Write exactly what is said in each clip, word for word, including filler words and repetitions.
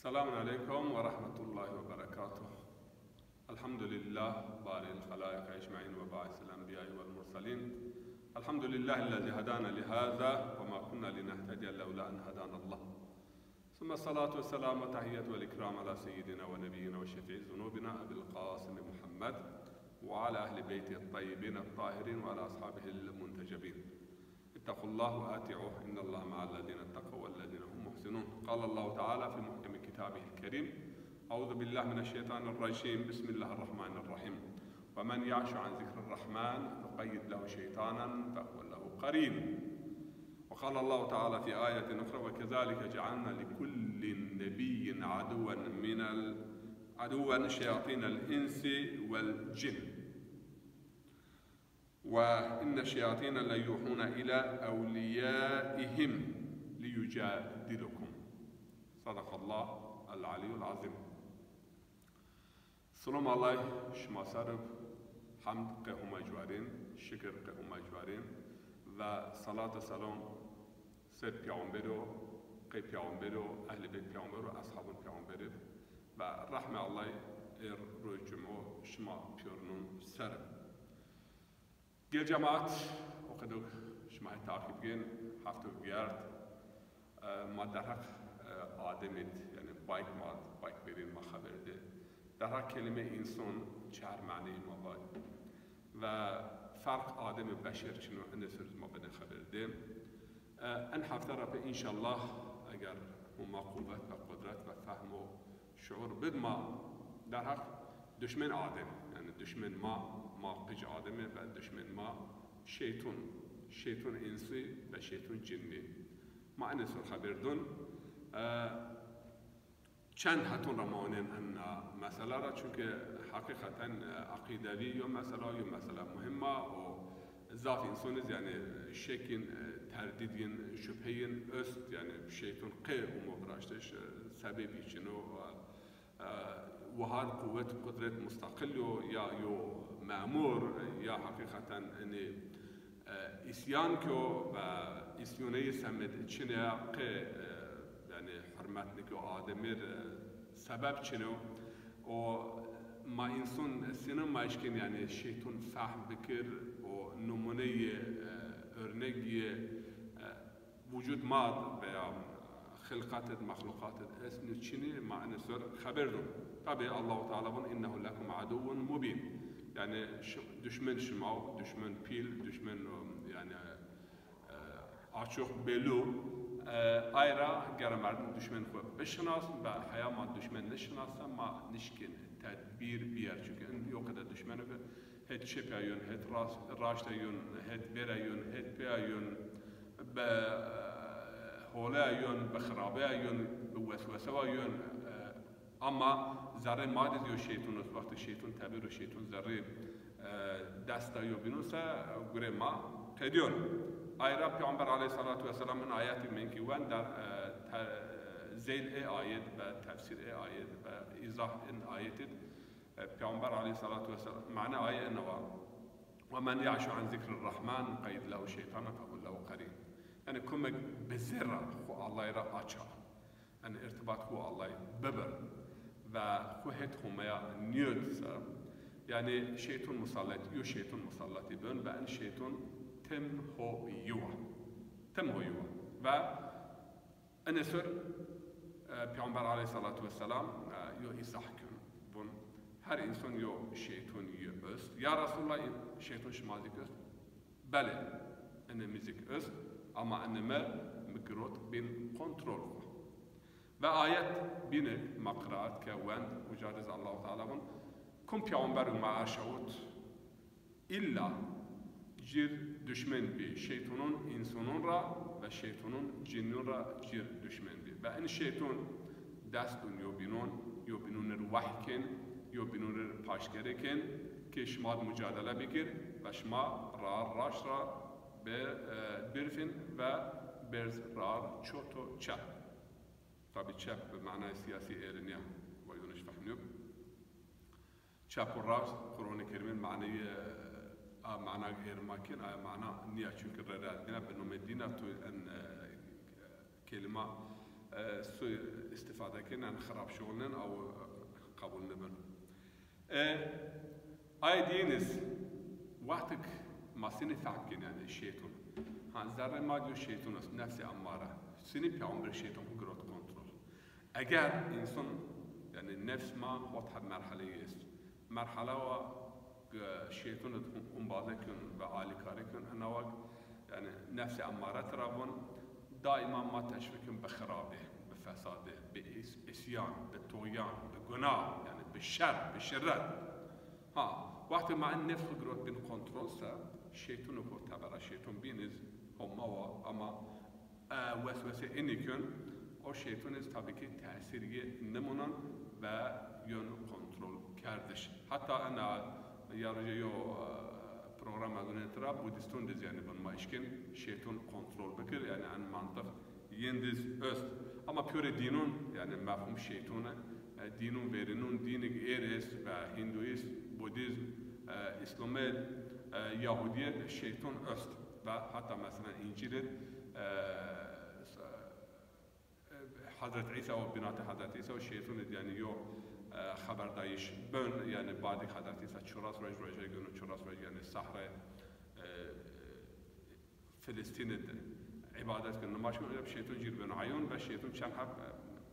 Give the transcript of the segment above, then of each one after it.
السلام عليكم ورحمة الله وبركاته. الحمد لله بارئ الخلائق أجمعين وباعث الأنبياء والمرسلين. الحمد لله الذي هدانا لهذا وما كنا لنهتدي لولا أن هدانا الله. ثم الصلاة والسلام والتحية والإكرام على سيدنا ونبينا وشفيع ذنوبنا أبي القاسم محمد وعلى أهل بيته الطيبين الطاهرين وعلى أصحابه المنتجبين. اتقوا الله وأطيعوه، إن الله مع الذين اتقوا والذين هم محسنون. قال الله تعالى في محكم كتابه الكريم: أعوذ بالله من الشيطان الرجيم، بسم الله الرحمن الرحيم. ومن يعش عن ذكر الرحمن نقيض له شيطانا فهو له قرين. وقال الله تعالى في آية أخرى: وكذلك جعلنا لكل نبي عدوا من ال-، عدوا شياطين الإنس والجن. وإن الشياطين ليوحون إلى أوليائهم ليجادلوكم. صدق الله العلي العظيم. Silom Allay şima ser ib, hemd qê Homa ci warên, şikir qê Homa ci warên ve salat û selam ser peyxamber o, qê peyxamber o, ehlê beyt peyxamber o, eshabun peyxamber ib ve rehmê Allay ê roj cumo şima pîyornun ser ib. Gel cemaat, o qedo şima hê taqîb gên, hefto vîyart, e, ma derheq, e, Ademî d, yanî bayk ma, bayk verîn ma xeber de. Derheq kelîme însan çar maneyî ma vay. Ve ferq Adem û beşer çin o, enê ser ma benê xeber de. E, en hefte ra pê înşallah eger Homa quwet ve qudret ve fehm û şuur bid ma derheq duşmen Adem, yanî duşmen ma, ma qic Ademî ve duşmen ma şeytun, şeytun însî ve şeytun cinnî. Ma enê ser xeber dun. E, Çend hetun ra ma onên en, e, mesela ra, çunke heqîqeten, e, aqîdevî yo mesela, yo mesela muhîm a û zaf însan iz, yanî, şekîn, e, terdîd yin, şubhe yin est, yanî şeytun qey umo viraştiş, e, sebebî çin o, e, e, wahar quwet, qudret mustaqil yo, ya yo memur, ya heqîqeten enî e, îsyan kyo ve îsyoneyî semed çin a, qe, e, yanî hurmet nikyo Ademî r, e, sebeb çin o. O ma însan sînin ma eşkên yanî şeytun fehm bikir, o numuneyî, e, örnegî, e, vucud ma d veya xilqet id, mexluqat id est nî çinî, ma enê ser xeber dun. Tabî Allahu Teala vun: "Înnehu lekum aduwwun mubîn." Yanî şi-, duşmen şima o, duşmen pîl, duşmen, o, yanî, e, açuq, belû. E, ay ra gere merdim duşmen xwu bişinas ve heya ma duşmen nişinasa ma nişkên tedbîr bîyer. Çunke in yo qede duşmen bi het çep a yun, het ras-, raşt a yun, het ver a yun, het pê a yun, bi, e, hole a yun, bi xirabe a yun, bi weswese a yun, e, ama zerrê ma de zî yo şeytun est. Wextê şeytun tebir o, şeytun zerrê, e, dest a yo bînun se, gurê ma qedîyon. Ay ra Peyxamber aleyhîsselatu wesselam in ayetî menkî wend der, e, te-, zeyl ê ayet ve tefsîr ê ayet ve îzah in ayetî d, e, Peyxamber aleyhîsselatu wesselam, mane aye ene wa: "Ve men ya'şu an zikrî rrahman nuqeyyid lehu şeytanen fehuve lehu qarîn." Yanî kumek bi zerra xwu Allay ra aça, yanî irtibat xwu Allay bibir ve xwu het Homeya nîyod se, yanî şeytun musallet, yo şeytun musalletî bin ve en şeytun tim ho yuwa. Tim ho yuwa. Ve Enê ser, e, Peyxamber aleyhîsselatu wesselam, e, yo îzah kên. Vun, her însan yo şeytun yi est. Ya Resulullah, şeytun şima zî est? Belê, enê mi zî est, ama enê mi, mi girot bin kontrol xwu. Ve ayet bîne ma qiraat ke wend, uca de zî Allahu Teala vun, kum peyxamber û ma erşawut, îlla cir duşmen bî, şeytunun însunun ra ve şeytunun cinnun ra cir duşmen bî. Ve in şeytun dest dun yobînun, yobînun ir wehy kên, yobînun ir paşgere kên ke şima di mucadele bikir ve şima rar raşt ra be, e, birfin ve berz rar çoto çep. Tabî çep bi manayê sîyasî êrî nîya, wa yoniş fehmîyo. Çep û raşt, Quranê Kerîmîn maneyê, a mana êr ma kên, aya mana nîya, çunke rê ra dîna, bi nomê dîna tu en, e, kelîma E, su istifade kin, yanî xirab şuxulnen, aw qebul nibin. E, ay dîniz, wextik ma sinî fehm kin, yanî şeytun. Ha, zerrê ma diyo şeytun est, nefsê emmare. Sinî peyxamber şeytun xu girot kontrol. Eger însan, yanî nefs ma hot heb merhaleyi est. Merhala wa, e, şeytun hum-, humbaze kin ve alîkarî kin, ena wa, yanî nefsê emmare tira vun, daîma ma teşvîk kin bi xirabî, bi fesadî, bi îs-, îsyan, bi toyan, bi gunah, yanî bi şer, bi şirret. Ha, wextê ma en nefs xu girot bin kontrol se, şeytun xu tebera şeytun bîniz, ho ma wa, ama e, weswese inî kön, o şeytun iz tabii ki tesîr yi nimunan ve yön kontrol kerdiş. Hatta ena yarıca yo, e, program ez unê tira, Budîstun diz yanî vun ma işkin şeytun kontrol bikir, yanî en mantık yin diz öst. Ama piyore dînun, yanî mefhum şeytune, e, dînun verînun, dînik êr est ve Hinduist, Budîzm, e, İslamiyet, e, Yahudiyet, şeytun öst. Ve hatta mesela İncil id, e, s-, e, Hazret İsa û binatê Hazret İsa û şeytun id, yanî yo, e, xeberdayîş bön, yanî badik Hazret İsa çuras roj, rojê gönü çuras roj, yanî sahre, e, Filistîn id îbadet kin, nimaj kin, öyle şeytun cîr bön ayon ve şeytun çend heb, e,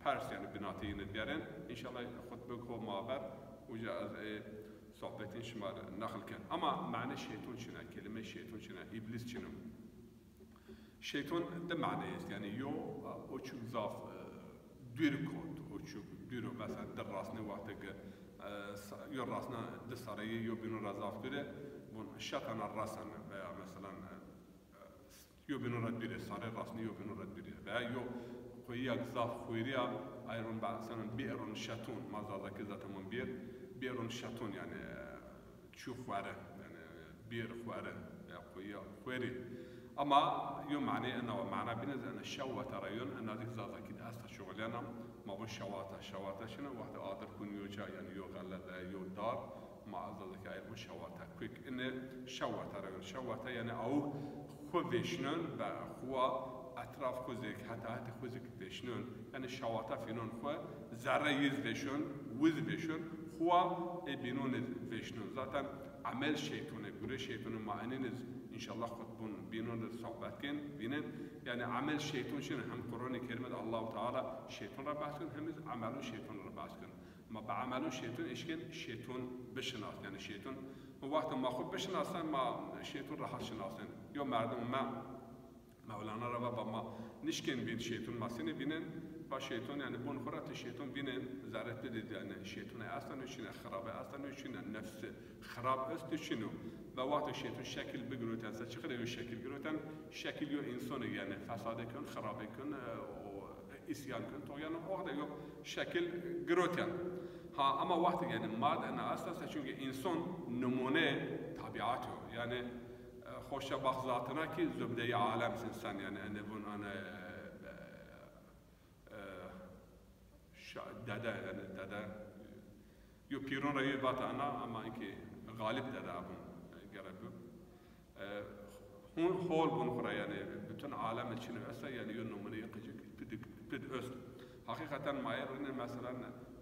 pers, yanî binatê yin id biyeren. İnşallah xutbe ko ma ver, uca ez, e, sohbetin şima ri neql ken. Ama mane şeytun çine, kelime şeytun çine, îblîs çine. Şeytun di mane est, yanî yo, e, o çuk zaf, e, dûr kot, o çuk dûr o. Mesela di rasnê wextê ki, e, sa-, yo rasna di sareyê yo bînû ra zaf dûr e, vun şetana resene veya mesela, e, yo bînû ra dûr e, sarê rasnê yo bînû ra dûr e. Veya yo quyiya zaf xwêrî ya, ay ron be-, mesela bi'run şetun, ma Zazakî zaten vun bir, bi'run şetun yanî, e, çû xwere, yanî bir xwere, ya quyiya xwêrî. Ama yo mane ena wa, mana bîne zî ena şewwete ra yon, ena zî Zazakî de esta şuxulena, ma vun şewata, şewata çine, wextê adir kun yo ca, yanî yo xele de, yo dar, ma Zazakî ay vun şewata. Quick, ine şewata ra yon, şewata yanî awk xwu vêşnon ve xwu wa etraf xwu zî, heta hetê xwu zî vêşnon. Yanî şewata fînon xwu, zerre yiz vêşon, wiz vêşon, xwu wa ê bînon iz vêşnon. Zaten emel şeytun e, gure şeytun e, ma enîn iz înşallah xutbun bînon iz sohbet kin, vînin. Yanî emel şeytun çin, hem Quranê Kerîm id Allahu Teala şeytun ra behs kin, hem iz emelun şeytun ra behs kin. Ma bi emelun şeytun işkin şeytun bişinas, yanî şeytun. Wextê ma xwu bişinasen, ma şeytun rehet şinasen. Yo merdim me Mewlana ra va, va ma nişkin vîn şeytun, ma sinî vînin, va şeytun, yanî bun xwu ra ti şeytun vînin, zerre ti dî, yanî şeytun esta nû çin e, xirabe esta nû çin e, nefsi xirab est nû çin o. Ve wextê şeytun şekil bigiroten se, çiqirê yo şekil giroten, şekil yo însonî, yanî fesade kön, xirabe kön, e, o, e, îsyan kön, toyan o, o de yo şekil giroten. Ha, ama wextê yanî mad ena esta se, çunkî înson nimûne tabiat o. Yanî, e, xoşe bax zatına ki zubdeyê alem sin sen, yanî ene vun ene, e, e, şa-, dede, yanî dede, yo pîron ra yo vata ana, ama inkî Galip dede abun, e, gere bu. E, hun hol bun xwu ra, yanî bütün alem çin esta, yanî yo nimûneyê qicik pid, pid öst. Haqiqeten ma ê rinê, mesela,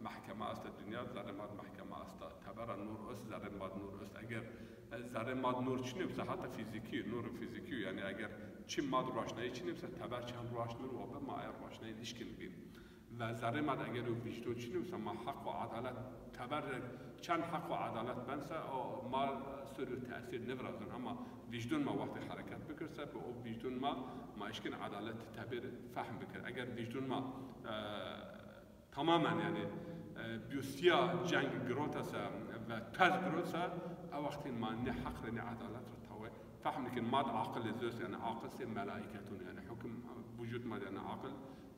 mehkema esta dinya, zerrê ma di mehkema esta. Tebera nûr öst, zerrê ma di nûr öst. Eger, e, zerrê ma di nûr çinê bise, heta fîzîkî, nûr fîzîkî, yanî eger çim ma di roşnayî çinê bise, teber çend roşn nûr wa bi, ma ê roşnayî nişkin vîn. Ve zerrê ma de eger o vîcdon çinê bise, ma heq û edalet teber re çend heq û edalet bense, o ma sur û tesîr nêvirazin. Ama vîcdon ma wextê hereket bikir se, bi o vîcdon ma, ma işkin edalet teber fehm bikir. Eger vîcdon ma, e, tamamen, yanî, e, bîyosîya ceng girota se ve tez girot se, e wextîn ma nê heq rê nê edalet rê tawê fehm nikin. Ma di aqil iz öst, yanî aqil sê melaîketun, yanî hukim vucud ma di, yanî aqil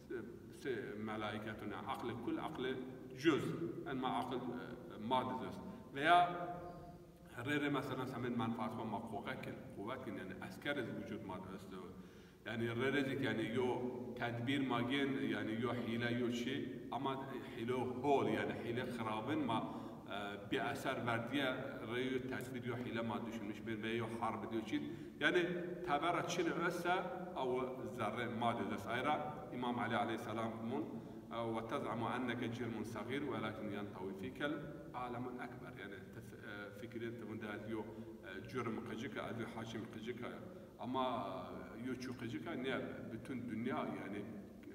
sê, sê melaîketun, yanî aqlê kul, aqlê cuz. En ma aqil, e, ma di iz öst. Veya rê rê mesela semên menfaat xwu ma quwe kin, quwe kin, yanî esker iz vucud ma di öst o. Yanî rê rê zî, yanî yo tedbîr ma gên, yanî yo hîle, yo çi, ama hîle hol, yanî hîle xirabin ma e, bieser verdiye rê yo tedbîr, yo hîle ma düşünmüş bên ve yo harb diyo çît. Yani tebera çin esse, aw zerre ma de zes ayra. İmam Ali aleyhisselam mun, e, "Ve tez'amu enneke cirmun sagir, velakin yentevi fikel alemul ekber." Yani te f-, e, fikirên ti vun de ez yo, e, curm qicik a, ez yo hakim qicik a. Ama, e, yo çu qicik a, ne, bütün dünya yani,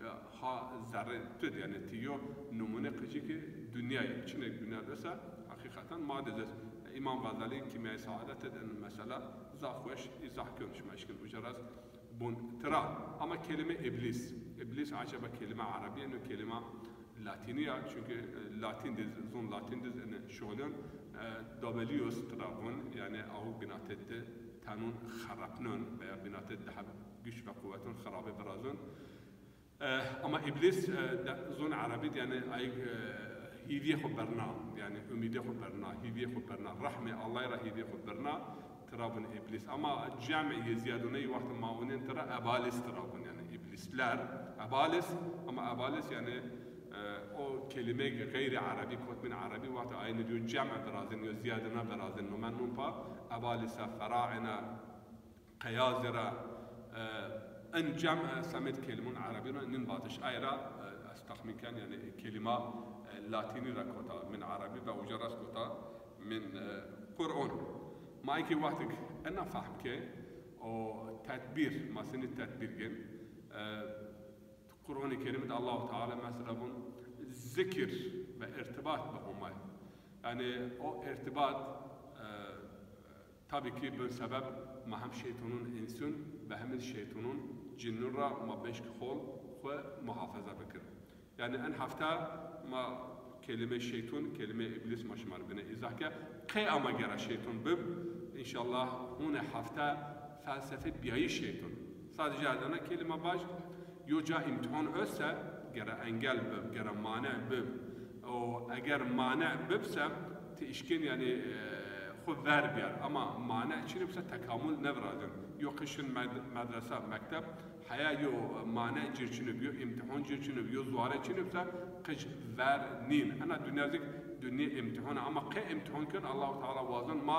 e, ha zerre tu de, yani ti yo numune qicikê dünyayê. Çinek dünya desa, hakikaten ma de zes. İmam Gazali Kimyayê Saadet de mesela zaf weş izah kön, şima eşkin uca raz bun tira. Ama kelime iblis. İblis acaba kelime Arabi, yani kelime Latini ya, çünkü, e, Latin diz, zon Latin diz, yani şolyon, e, Dobilius tira bun, yani ahu binate de tanun xerapnön veya binate daha güç ve kuvvetun xerabe birazun. E, ama iblis, e, de, zon Arabi de, yani ay, e, hîvîyê xo berna, yani umîdê xo berna, hîvîyê xo berna, rehmê Allahî ra hîvîyê xo berna, tira bun iblis. Ama cem'ê zîyadûneyî wextê ma onên tira ebalis tira bun, yani iblisler, ebalis, ama ebalis yani, e, o kelîmeyê xeyrî Erebî, kotmîn Erebî, wextê ayînî yo cem'e virazên, yo zîyadûne virazên, numen nun pa, ebalise, feraine, qeyazî ra, e, en cem, e, semed kelimun Erebî ra nin vatiş. Ay ra, e, ez texmîn ken, yani kelîma, e, Latînî ra kota min Erebî ve uca rast kota min, e, Qur'on. Ma eke wextik ena fehm ke o tedbîr, ma senî tedbîr gen, e, Qur'onî Kerîm de Allahu Teala mesela bun zikir ve irtibat bi Homay. Yani o irtibat, e, Tabii ki bin sebeb ma hem şeytanun insün ve hem de şeytanun cinnun ra ma beşk hol xwu muhafaza bikir. Yani en hefte ma kelime şeytun, kelime iblis ma şima rê bine izah ke. Qey ama gera şeytun bib, inşallah hune hefte felsefe biyayı şeytun. Sadece adana kelime baş, yo ca imtihan öse, gera engel bib, gera mane bib. O eger mane bibse, ti işkin yani, e, xwu ver biyar. Ama mane çin bibse tekamul nevirazin. Yo qişin med-, medresa, mekteb, heya yo mane cir çin bi, yo imtihan cir çin bi, yo zuare çin bibse, qic ver nin. Ena dünya zik dünya imtihan ama qe imtihan kön Allahu Teala wazin ma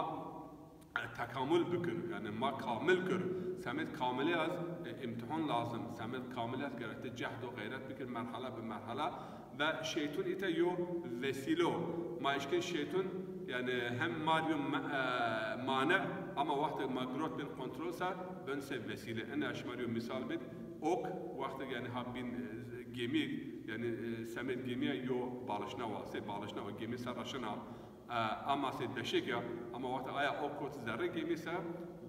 e, tekamul bikir, yani ma kamil kir. Semed kamilî az, e, imtihan lazim. Semed kamilî az gerekti cehd û gayret bikir, merhala bi merhala. Ve şeytun ite yo vesîlo. Ma işkin şeytun, yani hem ma rê yo me-, e, mane, ama wextê ma girot bin kontrol ser, bin se vesîle. Ene şima rê yo misal bid, ok, wextê yani ha bin, e, gemî, yani, e, semed gemîye yo balişna wa, se balişna wa gemî ser raşina. E, ama se deşek ya, ama wextê aya o kot zerrê gemî se,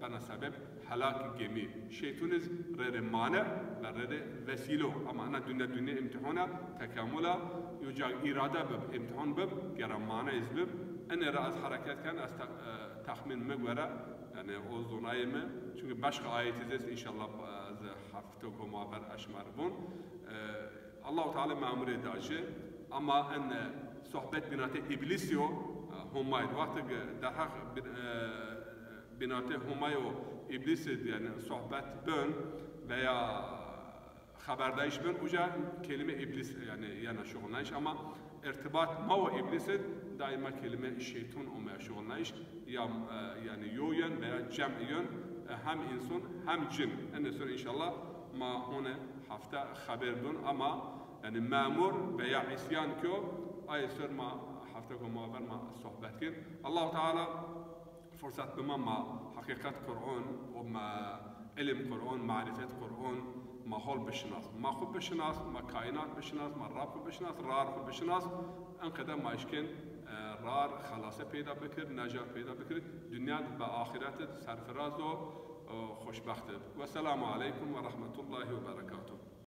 bena sebeb helak gemî. Şeytun iz rê rê mane ve rê rê vesîlo. Ama ena dünya, dünya imtihana, tekamula, yo ca îrade bib, imtihan bib, gera mane iz bib. Ene ra ez hereket ken, ez te-, e, texmîn mi gore, yani o zonayê mi. Çünkü başka ayet iz est, inşallah, e, ez hefte ko ma ver eşmer bun. E, Allahu Teala memurê da ci, ama en, e, sohbet binate îblîsî yo, e, Homayî. Wextê ke derheq bin-, e, binate Homayî û îblîsî de, yani, sohbet bön veya xeberdayîş bön, uca kelîme îblîs, yani, yena şuxulnayîş, ama irtibat ma û îblîsî daîma kelîme şeytun omeya şuxulnayîş, ya, e, yani, yo yön veya cem yön, e, hem însan hem cin. Ene ser inşallah ma hone hefte xeber dun, ama yani memur veya îsyan kyo, ay ser ma hefte ko ma ver ma sohbet kin. Allahu Teala fursat bima ma heqîqet Qur'on û ma ilim Qur'on, marifet Qur'on, ma hol bişinas. Ma xwu bişinas, ma kaînat bişinas, ma Rab xwu bişinas, rar xwu bişinas. En qede ma işkin, e, rar xelase peyda bikir, necat peyda bikir. Dünya ve axiret de serfiraz o, e, xoşbext ib. Wesselamu aleykum ve rahmetullahi ve berekatuhu.